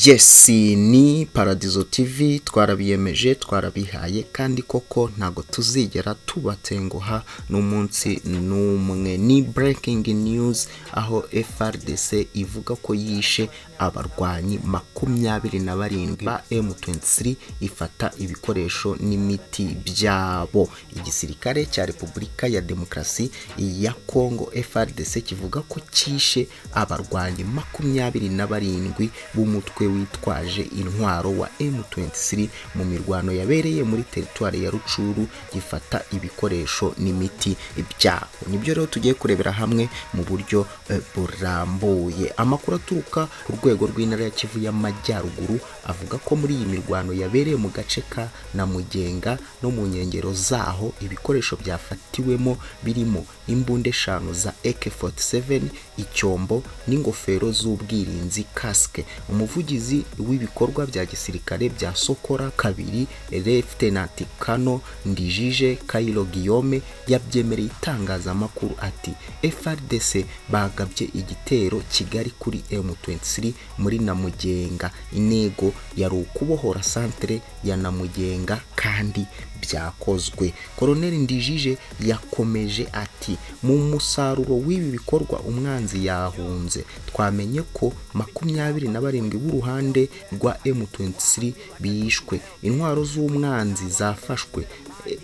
Yes, ni Paradizo TV. Twarabiyemeje, twarabihaye, kandi koko ntabwo tuzigera tubatenguha n'umunsi n'umwe. Ni breaking news aho FARDC ivuga ko yishe abarwanyi 27 ba M23, ifata ibikoresho n'imiti byabo. Igisirikare cya Repubulika ya Demokarasi ya Kongo, FARDC, kivuga ko cyishe abarwanyi 27 b'umutwe witwaje intwaro wa M23 mu mirwano yabereye muri teritwari ya Rutshuru, gifata ibikoresho n'imiti byabo. Nibyo rero tugiye kurebera hamwe mu buryo burambuye. Amakuru aturuka ku rwego rw'intara ya Kivu y'Amajyaruguru avuga ko muri iyi mirwano yabereye mu gace ka Namugenga no mu nkengero zaho, ibikoresho byafatiwemo birimo imbunda eshanu za AK47, icyombo n'ingofero z'ubwirinzi, casque. Umuvugizi w'ibikorwa bya gisirikare bya Sokola 2, Lieutenant Colonel Ndijije Kairo Guillaume, yabyemereye itangazamakuru ati: "FARDC bagabye igitero Kigali kuri M23 muri Namugenga. Intego yari ukubohora centre ya Namugenga kandi byakozwe." Colonel Ndijije yakomeje ati: "Mu musaruro w'ibi bikorwa, umwanzi yahunze. Twamenye ko 27 b'uruhande rwa M23 bishwe. Intwaro z'umwanzi zafashwe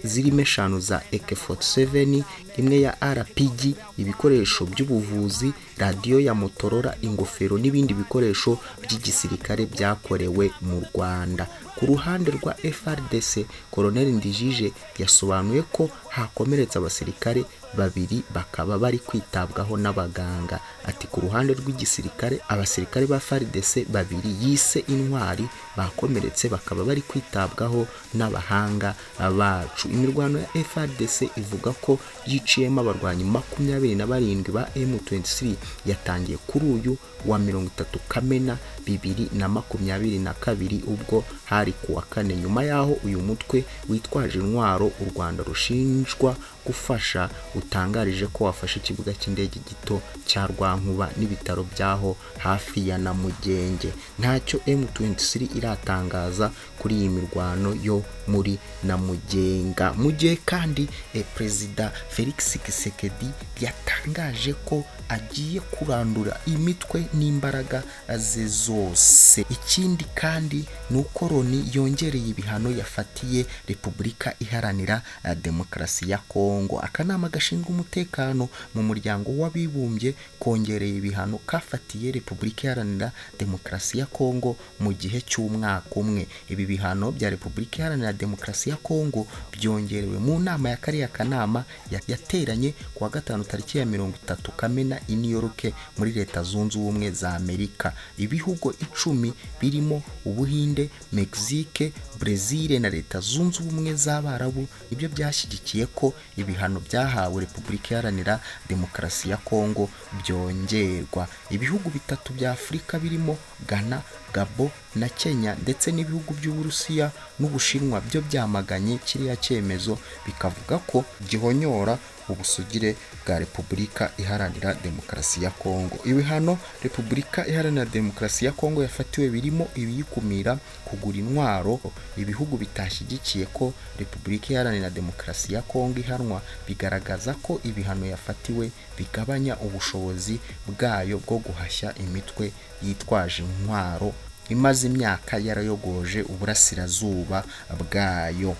zirimo eshanu za AK47, imwe ya RPG, ibikoresho by'ubuvuzi, radiyo ya Motorola, ingofero n'ibindi bikoresho by'igisirikare byakorewe mu Rwanda." Ku ruhande rwa FARDC, Colonel Ndijije yasobanuye ko hakomeretse abasirikare babiri, bakaba bari kwitabwaho n'abaganga. Ati: "Ku ruhande rw'igisirikare, abasirikare ba FARDC babiri yise intwari bakomeretse, bakaba bari kwitabwaho n'abahanga bacu." Imirwano ya FARDC ivuga ko yiciyemo abarwanyi 27 ba M23 yatangiye kuri uyu wa 30 Kamena 2022, ubwo hari ku wa kane, nyuma y'aho uyu mutwe witwaje intwaro u Rwanda rushinjwa gufasha utangarije ko wafashe ikibuga cy'indege gito cya Rwankuba n'ibitaro by'aho hafi ya Namugenge. Ntacyo M23 iratangaza kuri iyi mirwano yo muri Namugenga. Mu gihe kandi Perezida Felix Tshisekedi yatangaje ko agiye kurandura imitwe n'imbaraga ze zose. Ikindi kandi ni uko Loni yongereye ibihano yafatiye Repubulika Iharanira Demokarasi ya Kongo. Akanama gashinzwe umutekano mu Muryango w'Abibumbye kongereye ibihano kafatiye Repubulika Iharanira Demokarasi ya Kongo mu gihe cy'umwaka umwe. Ibi bihano bya Repubulika Iharanira Demokarasi ya Kongo byongerewe mu nama ya kariya kanama yateranye ku wa gatanu tariki ya 30 Kamena i New York muri Leta Zunze Ubumwe za Amerika. Ibihugu 10 birimo Ubuhinde, Mexique, Brezil na Leta Zunze Ubumwe z'Abarabu ibyo byashyigikiye ko ibihano byahawe Repubulika Iharanira Demokarasi ya Kongo byongerwa. Ibihugu bitatu bya Afurika birimo Ghana, Gabo na Kenya, ndetse n'ibihugu by'Uburusiya n'Ubushinwa byo byamaganye kiriya cyemezo, bikavuga ko gihonyora ubusugire bwa Repubulika Iharanira Demokarasi ya Kongo. Ibihano Repubulika Iharanira Demokarasi ya Kongo yafatiwe birimo ibiyikumira kugura intwaro. Ibihugu bitashyigikiye ko Repubulika Iharanira Demokarasi ya Kongo ihanwa bigaragaza ko ibihano yafatiwe bigabanya ubushobozi bwayo bwo guhashya imitwe yitwaje intwaro imaze imyaka yarayogoje uburasirazuba bwayo.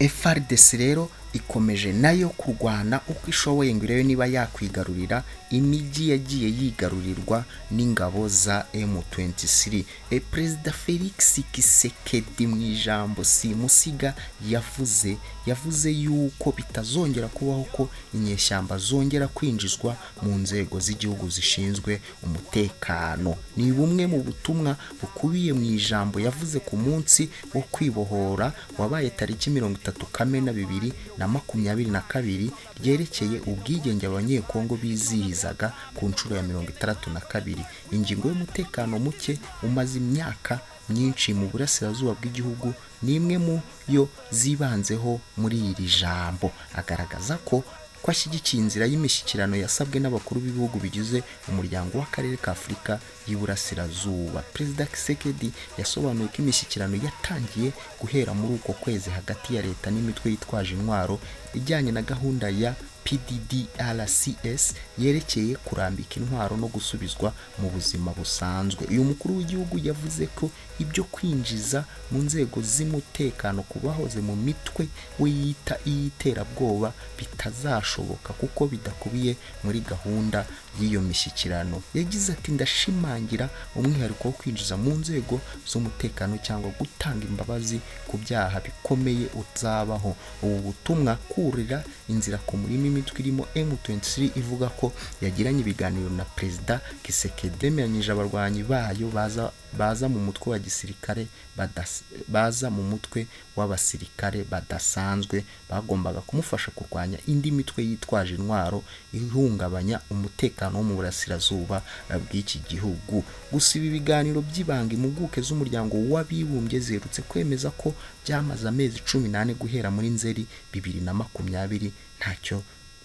FARDC rero ikomeje nayo kurwana uko ishoboye ngo irebe niba yakwigarurira imijyi yagiye yigarurirwa n'ingabo za M23. Perezida Felix Tshisekedi mu ijambo simusiga yavuze yuko bitazongera kubaho ko inyeshyamba zongera kwinjizwa mu nzego z'igihugu zishinzwe umutekano. Ni bumwe mu butumwa bukubiye mu ijambo yavuze ku munsi wo kwibohora wabaye tariki 30 Kamena 2022, ryerekeye ubwigenge Abanyekongo bizihizaga ku nshuro ya 62. Ingingo y'umutekano muke umaze imyaka myinshi mu burasirazuba bw'igihugu ni imwe mu yo zibanzeho muri iri jambo, agaragaza ko ko ashyigikiye inzira y'imishyikirano yasabwe n'abakuru b'ibihugu bigize umuryango w'akarere ka Afurika y'Iburasirazuba. Perezida Tshisekedi yasobanuye ko imishyikirano yatangiye guhera muri uko kwezi hagati ya leta n'imitwe yitwaje intwaro ijyanye na gahunda ya PDDRCS yerekeye kurambika intwaro no gusubizwa mu buzima busanzwe. Uyu mukuru w'igihugu yavuze ko ibyo kwinjiza mu nzego z'umutekano ku bahoze mu mitwe we yita iy'iterabwoba bitazashoboka kuko bidakubiye muri gahunda y'iyo mishyikirano. Yagize ati: "Ndashimangira umwihariko wo kwinjiza mu nzego z'umutekano cyangwa gutanga imbabazi ku byaha bikomeye uzabaho." Ubu butumwa kurira inzira ku murima imitwe irimo M23 ivuga ko yagiranye ibiganiro na Perezida Tshisekedi, bemeranyije abarwanyi bayo baza mu mutwe wa gisirikare baza mu mutwe w'abasirikare badasanzwe bagombaga kumufasha kurwanya indi mitwe yitwaje intwaro ihungabanya umutekano wo mu burasirazuba bw'iki gihugu. Gusa ibi biganiro by'ibanga, impuguke z'umuryango w'abibumbye ziherutse kwemeza ko byamaze amezi 14 guhera muri Nzeri 2020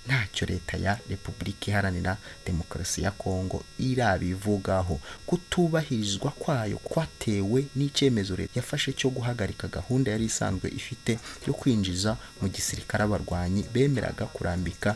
ntacyo leta ya Repubulika Iharanira Demokarasi ya Kongo irabivugaho. Kutubahirizwa kwayo kwatewe n'icyemezo leta yafashe cyo guhagarika gahunda yari isanzwe ifite yo kwinjiza mu gisirikare abarwanyi bemeraga kurambika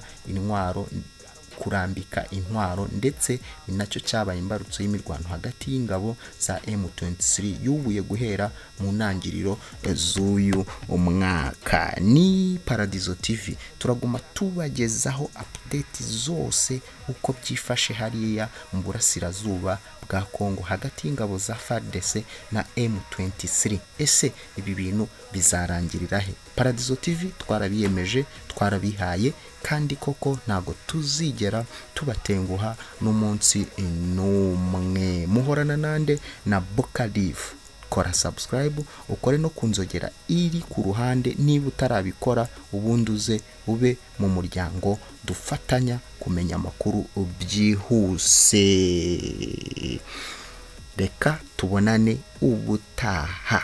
intwaro, ndetse ni nacyo cyabaye imbarutso y'imirwano hagati y'ingabo za M23 yubuye guhera mu ntangiriro z'uyu mwaka. Ni Paradizo TV, turaguma tubagezaho update zose uko byifashe hariya mu burasirazuba bwa Kongo hagati y'ingabo za FARDC na M23. Ese ibi bintu bizarangirira he? Paradizo TV twarabiyemeje, twarabihaye, kandi koko ntabwo tuzigera tubatenguha n'umunsi n'umwe. Muhorana nande? Na Bokalifu. Kora subscribe, ukore no ku nzogera iri ku ruhande niba utarabikora, ubundi uze ube mu muryango dufatanya kumenya amakuru byihuse. Reka tubonane ubutaha.